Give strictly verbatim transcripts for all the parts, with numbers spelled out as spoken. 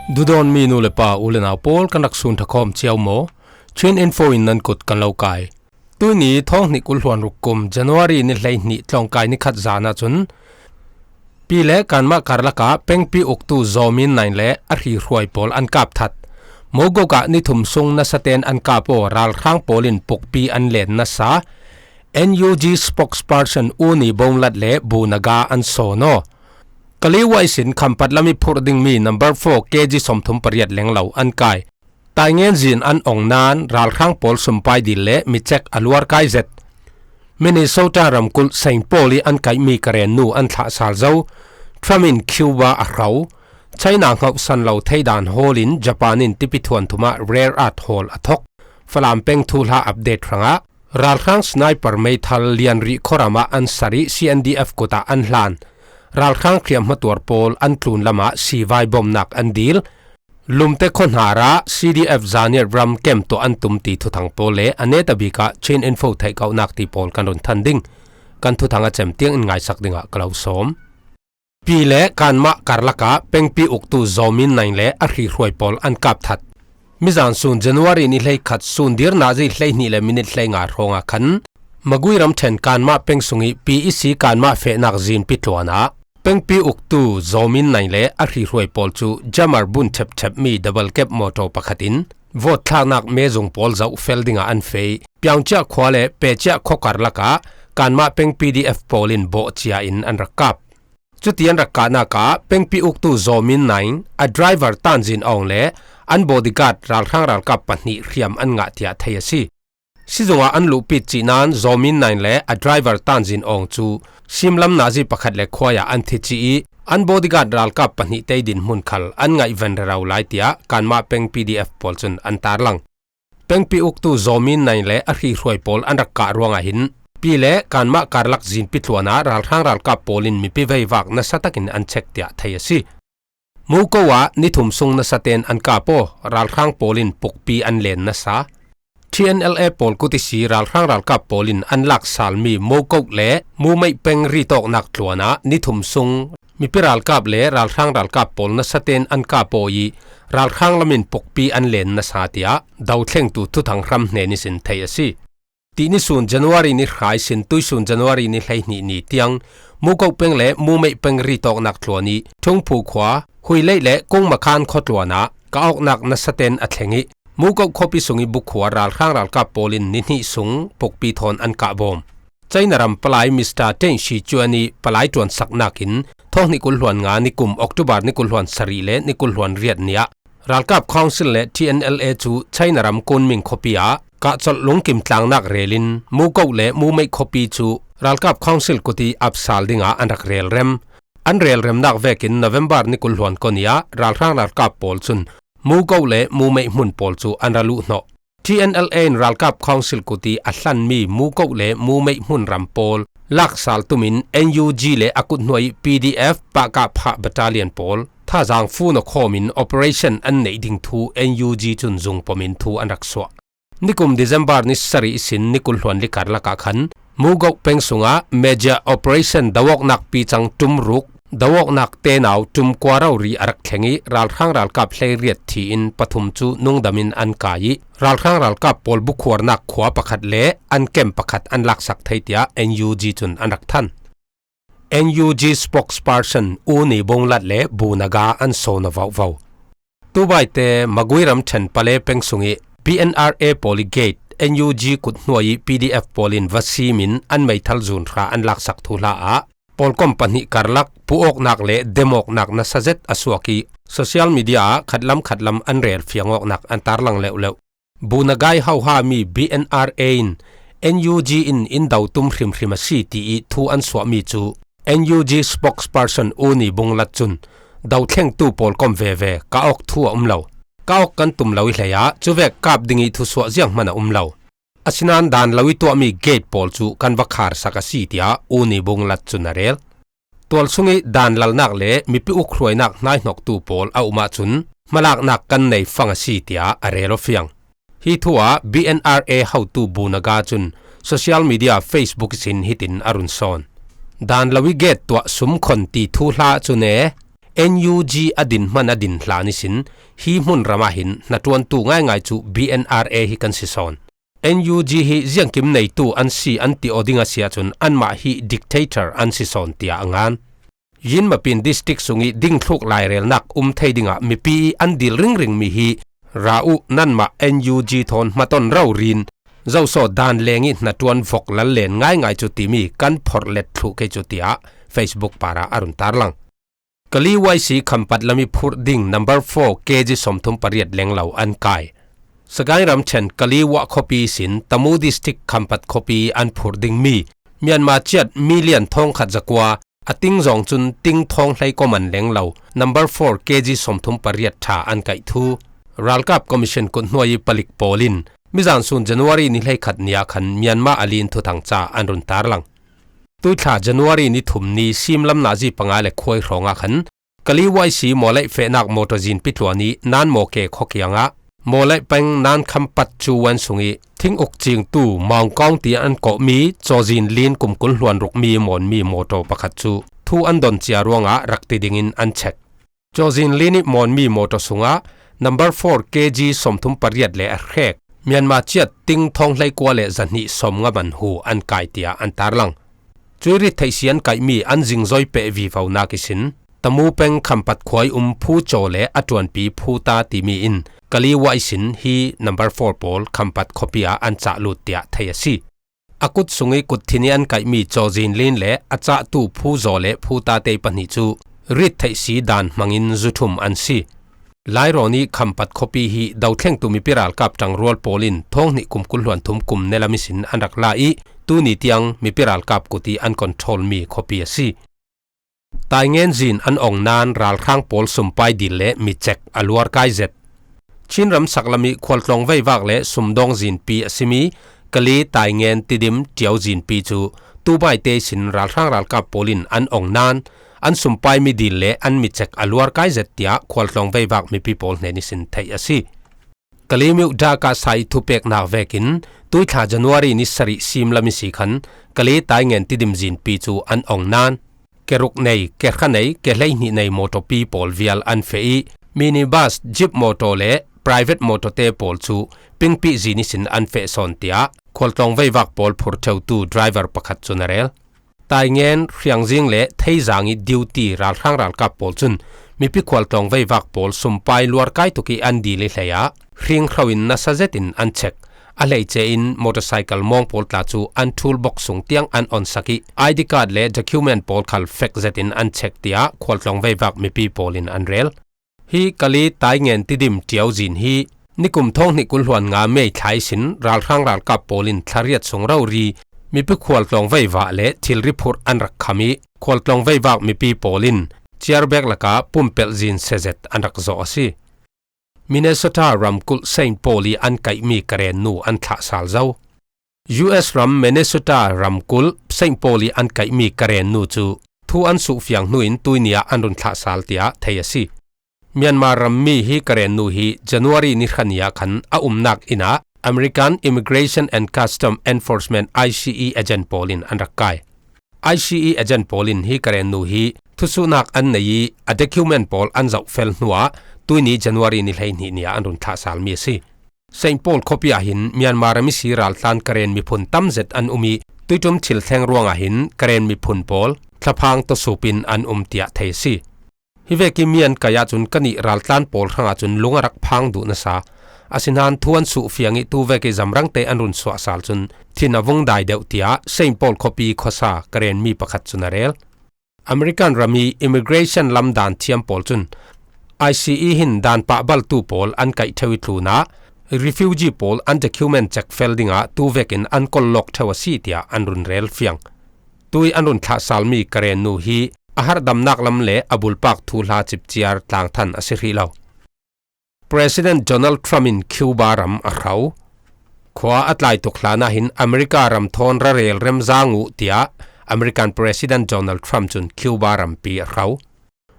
Dudawn mi nu le pa u le nau pawl kan rak sun thakhawm cio maw? Chin Info in nan kut kan lo kai. Tuini thawng hnih kul hluan ruk kum January ni hleihnih tlawngkai ni khat zan ahcun Pi le Kanmah karlakah pengpi uktu Zawmin Nain le a hrihruai pawl an kap that. Mogok ah ni thum sung nasaten an kap aw, ralhrang pawl in pukpi an len nasa. N U G spokesperson U Ni Bonglat le Bu Naga an sawn aw. Kaliwai sin Khampat lam i phurh dingmi number four K G sawmthum pariat lenglo an kai. Taingen zin an ong nan ralhrang pawl sumpai dil le mi cek a luar kai zet. Minnesota ramkulh Saint Paul i an kaihmi Karen nu an thlah sal zo. Trump in Cuba a hro. China hngauhsan lo theidan hawl in Japan in tipi thuan thum ah rare earth hawl a thok. Falam peng thuhla update hrangah ralhrang sniper meithal Lianri khuaram ah an sarih, C N D F kut ah an hlan. Ralhrang hriamhma tuar pawl an tlun lamah sivai bomnak an dil. Lumte khuahnar ah C D F Zaniat ram kem tuah an tum ti thuthang pawl le a neta bik ah Chin Info theihkauhnak ti pawl kan run than ding. Kan thuthang a cem tiang in ngaisak dingah ka lo sawm. Pi le Kanmah karlakah pengpi uktu Zawmin Nain le a hrihruai pawl an kap that. Mizan sun January ni hleikhat sun dir nazi hleihnih le minit hleinga hrawngah khan Magui ramṭhen Kanmah peng sung i P E C Kanmah fehnak zinpi tluan ah pengpi uktu Zawmin Nain le a hrihruai pawl cu jammer bun ṭhepṭhep mi double cab motor pakhat in vote thlaknak mezung pawl zoh fel dingah an feh. Piangciah khua le Peciah khua karlakah Kanmah peng P D F pawl in bawhcia in an rak kap. Cuti an rak kahnak ah pengpi uktu Zawmin Nain, a driver Tanzin Aung le an bodyguard ralhrang ralkap pahnih hriam an ngah tiah thei a si. Sizung ah an luhpit cih nan Zawmin Nain le a driver Tanzin Aung cu simlam nazi pakhat le khuai ah an thi cih i an bodyguard ralkap pahnih tei dinhmun khal an ngaihven rero lai tiah Kanmah peng P D F pawl cun an tarlang. Pengpi uktu Zawmin Nain le a hrihruai pawl an rak kah ruangah hin Pi le Kanmah karlak zinpi tluan ah ralhrang ralkap pawl in mipi veivak nasa takin an chek tiah thei a si. Muko ah ni thum sung nasaten an kap aw, ralhrang pawl in pukpi an len nasa. T N L A pawl kut ihsi ralhrang ralkap pawl in an laksalmi Mokok le Mumeih peng ritawknak tluan ah ni thum sung mipi ralkap le ralhrang ralkap pawl nasaten an kap aw i ralhrang lam in pukpi an len nasa tiah dothlengtu thuthang hram hnen ihsin theih a si. Tihni sun January ni hra ihsin tuisun January ni hleihnih ni tiang Mukok peng le Mumeih peng ritawknak tluan i Thungphu khua Huileih le Kungmakhan khuatluan ah ka awknak nasaten a thleng i Mukok khuapi sung i bukhua ralhrang ralkap pawl in ni hnih sung pukpi thawn an kah bawm. China ram palai Mister Teng Shicuan i palai ṭuansaknak in thawng hnih kul hluan nga nikum October ni kul hluan sarih le ni kul hluan riat ni ah ralkap Council le T N L A cu China ram Kunming khuapi ah kahcolh lungkim tlangnak rel in Mukok le Mumeih khuapi cu ralkap Council kut i apsal dingah an rak relrem. An relremnak vekin November ni kul hluan kua ni ah ralhrang ralkap pawl cun Mukok le Mumeih hmun pawl cu an ra luhhnawh. T N L A in ralkap Council kut i a hlanmi Mukok le Mumeih hmun ram pawl laksal tumin N U G le a kut hnuai P D F Pahkah Phah Battalion pawl thazang fun a khawm in operation an neih ding thu N U G cun zungpom in thu an rak suah. Nikum December ni sarih ihsin ni kul hluan li karlak ah khan Mukok peng sungah major operation doawknak picang ṭum ruk, doawknak tenau ṭum kua rori a rak thleng i ralhrang ralkap hleiriat thi in pathum cu nungdam in an kai i ralhrang ralkap pawl bukhuarnak khua pakhat le an kem pakhat an laksak thei tiah N U G cun an rak than. N U G spokesperson U Ni Bunglat le Bu Naga an sawn a vauvo. Tubaite Magui ramṭhen Pale peng sung i P N R A pawl i gate N U G kut hnuai i P D F pawl in va sim in an meithal zun hra an laksak thuhla ah pawlkom pahnih karlak puawknak le demawknak nasa zet a suak i social media ah khatlam khatlam an rel fiang awknak an tarlang leuhleuh. Bu Naga i hohami B N R A in N U G in in do tum hrimhrim a si ti i thu an suahmi cu N U G spokesperson U Ni Bunglat cun dothlengtu pawlkom veve ka awk thu a um lo. Ka awk kan tum lo i hlei ah cuvek kap ding i thusuah zianghman a um lo. Asinain dan lo i tuahmi gate pawl cu kan va kharsak a si tiah U Ni Bunglat cun a rel. Tual sung i dan lalnak le mipi ukhruainak hnaihnoktu pawl a um ahcun hmalaknak kan nei fang a si tiah a rel aw fiang. Hi thu ah B N R A hotu Bu Naga cun social media Facebook ihsin hitin a run sawn. Dan lo i gate tuah sum khon ti thuhla cu ne N U G a din hman a din hlan ihsin hi hmun ramah hin hnaṭuantu ngaingai cu B N R A hi kan si sawn. N U G hi ziangkim neitu an si an ti aw ding a si ahcun anmah hi dictator an si sawn tiah a ngan. Yinmapin district sung ih dingthluk lairelnak um thei dingah mipi ih an dil ringringmi hi ra uh, nanmah N U G thawn hmaton rori in zoso dan leng ih hnaṭuan vok lal len ngaingai cu timi kan phorhlet thluh kei cu tiah Facebook parah a run tarlang. Kali Y C Khampat lam ih phurh ding number four K G sawmthum pariat lenglo an kai. Sagaing ramṭhen Kali Wah khuapi ihsin Tamu District Khampat khuapi an phurh dingmi Myanmar ciat million thawngkhat zakua a ting zawng cun ting thawng hlei kua man lenglo number four K G sawmthum pariat ṭha an kaih thu ralkap commission kuthnuai ih palik pawl in mizan sun January ni hleikhat ni ah khan Myanmar a lin thuthang ca an run tarlang. Tuithla January ni thum ni simlam nazi panga le khuai hrawngah khan Kali Y C Mawlaih fehnak mawṭaw zinpi tluan ih Nan Mawke khua kiangah Mawlaih peng Nan Khampat cu wan sungih thing uk cingtu Maungkawng tiah an kawhmi cawzin lin kum kul hluan rukmi mawnmi mawṭaw pakhat cu thu an don cia ruangah rak ti dingin an chek. Cawzin lin ih mawnmi mawṭaw sungah number four K G sawmthum pariat le a hrek Myanmar ciat ting thawng hleikua le zahnih sawmnga man hu an kai tiah an tarlang. Cuih rit theih si an kaihmi an zingzoi peh vivonak ihsin Tamu peng Khampat khua ih um Phu Caw le a ṭuanpi Phu Ta timi in Kali Wah ihsin hi number four pawl Khampat khuapi ah an cah lut tiah thei a si. A kut sungih kut thin ih an kaihmi cawzin lin le a cahtu Phu Zaw le Phu Ta te pahnih cu rit theih si dan hmangin zuthum an si. Lairawn ih Khampat khuapi hi dothlengtu mipi ralkap ṭangrual pawl in thawng hnih kum kul hluan thum kum nelam ihsin an rak la ih tuni tiang mipi ralkap kut ih an control mi khuapi a si. Taingen zin an ong nan ralhrang pawl sumpai dil le mi cek a luar kai zet. Chin ram saklam ih khualtlawng veivak le sumdawng zinpi a simi Kali Taingen Tidim Ṭio zinpi cu tubaite ihsin ralhrang ralkap pawl in an ong nan an sumpai mi dil le an mi cek a luar kai zet tiah khualtlawng veivak mipi pawl hnen ihsin theih a si. Kali miuh dak ah sa ih thupeknak vekin tuithla January ni sarih simlam ihsi khan Kali Taingen Tidim zinpi cu an ong nan. Ke ruk nei, ke hra nei, ke hleihnih nei mawṭawpi pawl vial an feh ih minibus, jeep mawṭaw le private mawṭawte pawl cu pingpih zin ihsin an feh sawn tiah khualtlawng veivak pawl phurṭheutu driver pakhat cun a rel. Taingen, Hriangzing le Theizang ih duty ralhrang ralkap pawl cun mipi khualtlawng veivak pawl sumpai luar kai tuk ih an dil ih hlei ah hringhro in nasa zetin an chek. A hleice in motorcycle mawng pawl tla cu an toolbox sung tiang an onsak ih I D card le document pawl khal fek zetin an chek tiah khualtlawng veivak mipi pawl in an rel. Hi Kali Taingen Tidim Ṭio zin hi nikum thawng hnih kul hluan nga May thla ihsin ralhrang ralkap pawl in thla riat sung rori mipi khualtlawng veivak le thilri phurh an rak kham ih khualtlawng veivak mipi pawl in ciarbek lakah pumpelh zin sezet an rak zawh a si. Minnesota ramkulh Saint Paul ih an kaihmi Karen nu an thlahsal zo. U S ram Minnesota ramkulh Saint Paul ih an kaihmi Karen nu cu thu an suhfiang hnu in tuini ah an run thlahsal tiah thei a si. Myanmar rammi hi Karen nu hi January ni hra ni ah khan a umnak inn ah American Immigration and Custom Enforcement, I C E, agent pawl in an rak kai. I C E agent pawl in hi Karen nu hi thusuhnak an nei ih a document pawl an zohfel hnuah tuini January ni hleihnih ni ah an run thlahsalmi a si. Saint Paul khuapi ah hin Myanmar ram ihsi raltlan Karen miphun tam zet an um ih tuiṭum thil thleng ruangah hin Karen miphun pawl thlaphang tawsup in an um tiah thei a si. Hi vek ih mi an kai ahcun kannih raltlan pawl hrangah cun lung a rak phang duh nasa. Asinain thu an suhfiang ih tu vek ih zamrangte an run suahsal cun thin a vung dai deuh tiah Saint Paul khuapi khuasa Karen mi pakhat cun a rel. American ram ih immigration lam dan thiam pawl cun I C E hin dan pahbaltu pawl an kaih ṭheu ih tlunah refugee pawl an document check fel dingah tu vekin an kollawk ṭheu a si tiah an run rel fiang. Tuih an run thlahsalmi Karen nu hi a harhdamnak lam le a bulpak thuhla cipciar tlangthan a si hrih lo. President Donald Trump in Cuba ram a hro. Khua a tlai tuk hlan ah hin America ram thawn ra relrem zang uh, tiah American President Donald Trump cun Cuba rampi a hro.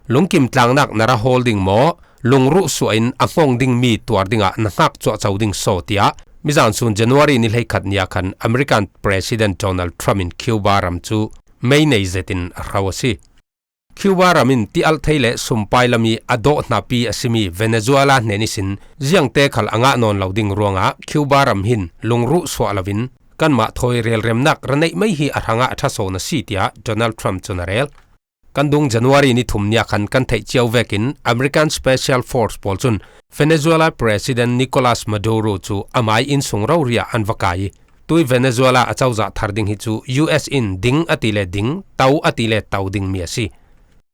Lungkim tlangnak na ra hawl ding maw? Lungruh suah in a hngawng dingmi tuar dingah na hngak cuahco ding saw, tiah mizan sun January ni hleikhat ni ah khan American President Donald Trump in Cuba ram cu mei nei zetin a hro a si. Cuba ram in tialhthei le sumpai lam i a dawhnapi a simi Venezuela hnen ihsin ziangte khal a ngah nawn lo ding ruangah Cuba ram hin lungruh suah loin kanmah thawi relremnak ra neih mai hi a hrangah a ṭha sawn a si, tiah Donald Trump cun a rel. Kan dung January ni thum ni ah khan kan theih cio vekin American Special Force pawl cun Venezuela President Nicolas Maduro cu amai innsung rori ah an va kai i, tui Venezuela a cozah thar ding hi cu U S in ding a ti le ding, to a ti le to dingmi a si.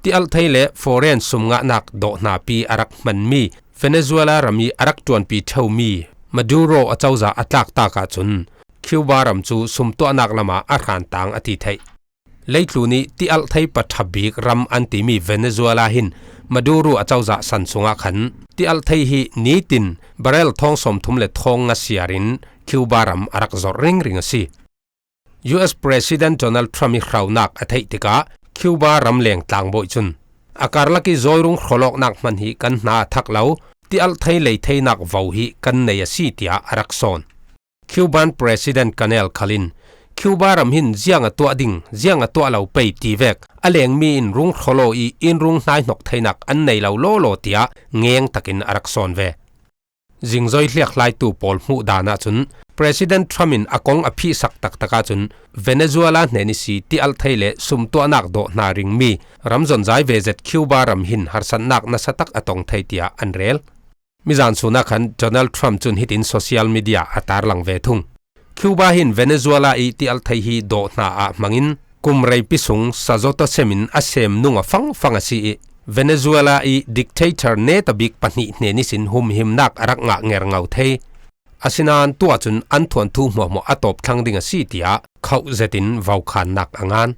Tialhthei le foreign sumngahnak dawhnapi a rak hmanmi Venezuela ram i a rak ṭuanpi ṭheumi Maduro a cozah a tlaktak ahcun Cuba ram cu sumtuahnak lamah a hrantang a ti theih. Leitlun i tialhthei paṭha bik ram an timi Venezuela hin Maduro a cozah san sungah khan tialhthei hi nitin barrel thawng sawmthum le thawng nga siarin Cuba ram a rak zawrh ringring a si. U S President Donald Trump i hraunak a theih tikah Cuba ram leng tlangbawi cun a karlak i zawirung hrawlawknak hman hi kan hna a thak lo, tialhthei lei theinak vo hi kan nei a si, tiah a rak sawn. Cuban President Canel khalin Cuba ram hin ziang a tuah ding, ziang a tuah lo pei ti vek a lengmi in rung hrawlaw i in rung hnaihnok theinak an nei lo lawlaw, tiah ngeng takin a rak sawn ve. Zingzoi hliakhlaitu pawl hmuh dan ahcun President Trump in a kong a phihsak taktak ahcun Venezuela hnen ihsi tialhthei le sumtuahnak dawh hna ringmi ram zonzai ve zet Cuba ram hin harsatnak nasa tak a tong thei, tiah an rel. Mizan sun ah khan Donald Trump cun hitin social media a tarlang ve thung. Cuba hin Venezuela i tialhthei hi dawh hna ah hmangin kum reipi sung sazaw tawsem in a sem nung a fangfang a si i, Venezuela i dictator neta bik pahnih hnen ihsin humhimnak a rak ngah ngerngo thei. Asinain tuah cun an thuanthu hmuahhmuah a tawp thlang ding a si, tiah khauh zetin vokhannak a ngan.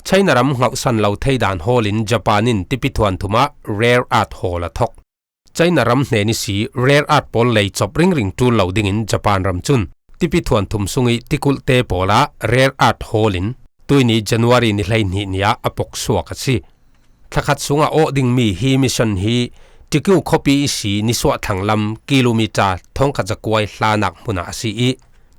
China ram hngauhsan lo thei dan hawlin Japan in tipi thuanthum ah rare earth hawl a thok. China ram hnen ihsi rare earth pawl lei cop ringring ṭul lo dingin Japan ram cun tipi thuanthum sung i tikulhte pawl ah rare earth hawlin tuini January ni hleihnih ni ah a pok suak a si. Thlakhat sungah awh dingmi hi mission hi Tikyu khuapi ihsi nisuah thlang lam kilometer thawngkhat zakuai hlanak hmunah a si i,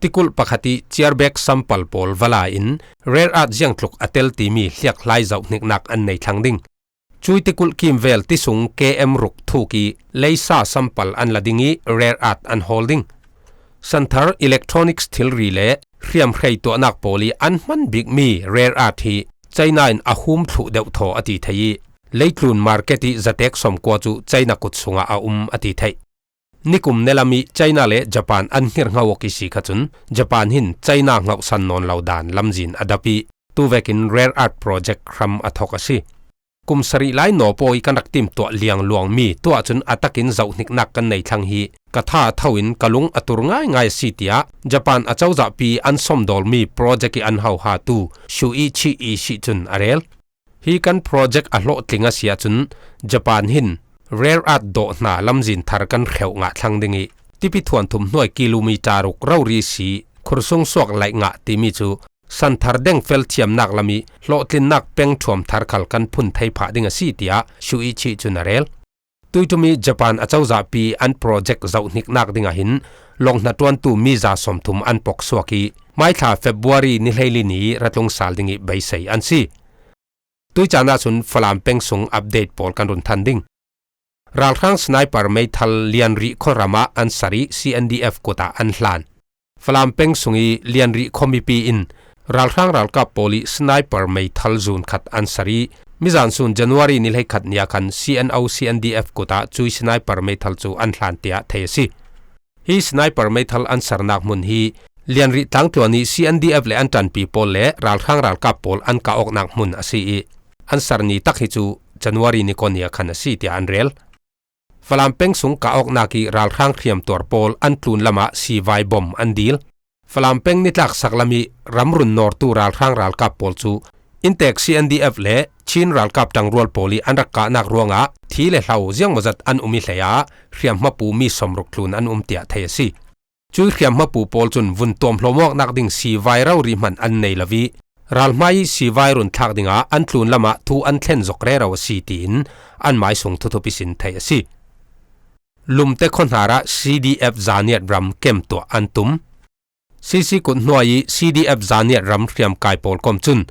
tikulh pakhat i ciarbek sampal pawl va la in rare earth ziangtluk a tel timi hliakhlai zohhniknak an nei thlang ding. Cui tikulh kimvel tisung K M ruk thuk i leisa sampal an la ding i rare earth an hawl ding. Santhar electronics thilri le hriamhrei tuahnak pawl i an hman bikmi rare earth hi China in a hum thluh deuh thaw a ti thei i, leitlun market i zatek sawmkua cu China kut sungah a um a ti theih. Nikum nelam i China le Japan an hnirhngo awk i si kha cun Japan hin China hngauhsan nawn lo dan lamzin a dap i, tuvekin rare earth project hram a thok a si. Kum sarih lai nawpaw i kan rak timtuah liang luangmi tuah cun a takin zohhniknak kan nei thlang hi ka tha a tho in ka lung a tur ngaingai a si, tiah Japan a cozahpi an sawmdawlmi project i an hohatu Shuichi Ishii cun a rel. Hi kan project a hlawhtling a si ahcun Japan hin rare earth dawh hna lamzin thar kan hreuh ngah thlang ding i, tipi thuanthum hnuai kilometer ruk rori si khursung suak laih ngah timi cu santhar dengfel thiamnak lam i hlawhtlinnak peng ṭhuam thar khal kan phun thei phah ding a si, tiah Shuichi cun a rel. Tuiṭum i Japan a cozahpi an project zohhniknak dingah hin lawng hnaṭuantu mi za sawmthum an pok suak i, mai thla February ni hleili ni ra tlung sal ding i beisei an si. Tuicaan ahcun Falam peng sung update pawl kan run than ding. Ralhrang sniper meithal Lianri khuaram ah an sar i C N D F kut ah an hlan. Falam peng sung i Lianri khuamipi in ralhrang ralkap pawl i sniper meithal zun khat an sar i, mizan sun January ni hleikhat ni ah khan C N O C N D F kut ah cui sniper meithal cu an hlan tiah thei a si. Hi sniper meithal an sarnak hmun hi Lianri tlangtluan i C N D F le an ṭanpi pawl le ralhrang ralkap pawl an kah awknak hmun a si i, an sar ni tak hi cu January ni kua ni ah khan a si tiah an rel. Falam peng sung kah awknak i ralhrang hriamtuar pawl an tlun lamah sivai bom an dil. Falam peng nitlak sak lam i ramrun nawrtu ralhrang ralkap pawl cu inntek C N D F le Chin ralkap ṭangrual pawl i an rak kahnak ruangah thi le hlo ziangmawzat an um i hleiah hriamhmapu mi sawmruk tlun an um tiah thei a si. Cui hriamhmapu pawl cun vun tuamhlawm awknak ding sivai rori hman an nei lo i, ralhmai i sivai run thlak dingah an tlun lamah thu an thlen zok rero a si, tiin an mai sung thuthup ihsin theih a si. Lumte khuahnar ah C D F Zaniat ram kem tuah an tum. C C kut hnuai i C D F Zaniat ram hriamkai pawl kom cun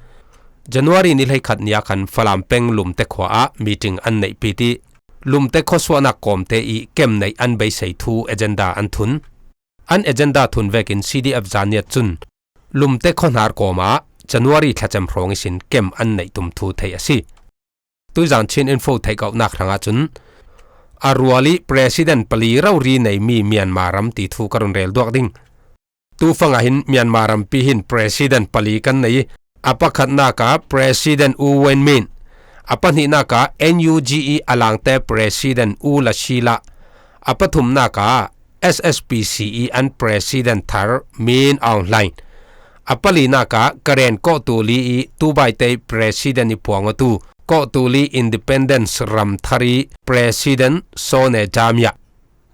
January ni hleikhat nia khan Falam peng Lumte khua ah meeting an neihpih ih Lumte khuasuahnak kawmte ih kem neih an beisei thu agenda an thun. An agenda thun vekin C D F Zanniat cun Lumte khuahnar kawmah January thlacem hrawng ihsin kem an neih tum thu theih a si. Tuizan Chin Info theihkauhnak hrangah cun a rual ih President pali rori neimi Myanmar ram ti thu ka run rel duak ding. Tufangah hin Myanmar rampi hin President pali kan nei ih, a pakhatnak ah President U Win Myint, a pahnihnak ah N U G ih a langte President U La Shin la, a pathumnak ah S S P C ih an President thar Min Aung Hlaing, a palinak ah Karen kawhtuli ih tubaite ih President ih phuang awtu kawhtuli Independence ram thar ih President Sone Jamya.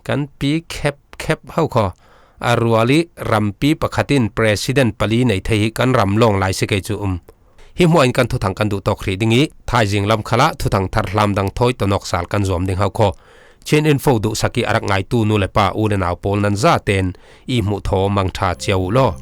Kan pi khep khep hau khaw. A rual ih rampi pakhat in President pali nei thei hi kan ram lawng lai si kei cu um. Hi hmuah in kan thuthang kan duh tawk hrih ding ih, thaizing lam khalah thuthang thar hlamdang thawi tonawk sal kan zuam ding hau khaw. Chin Info duhsak ih a rak ngaitu nu le pa u le nau pawl nan zaten ih hmuh thaw mangṭha cia uh law.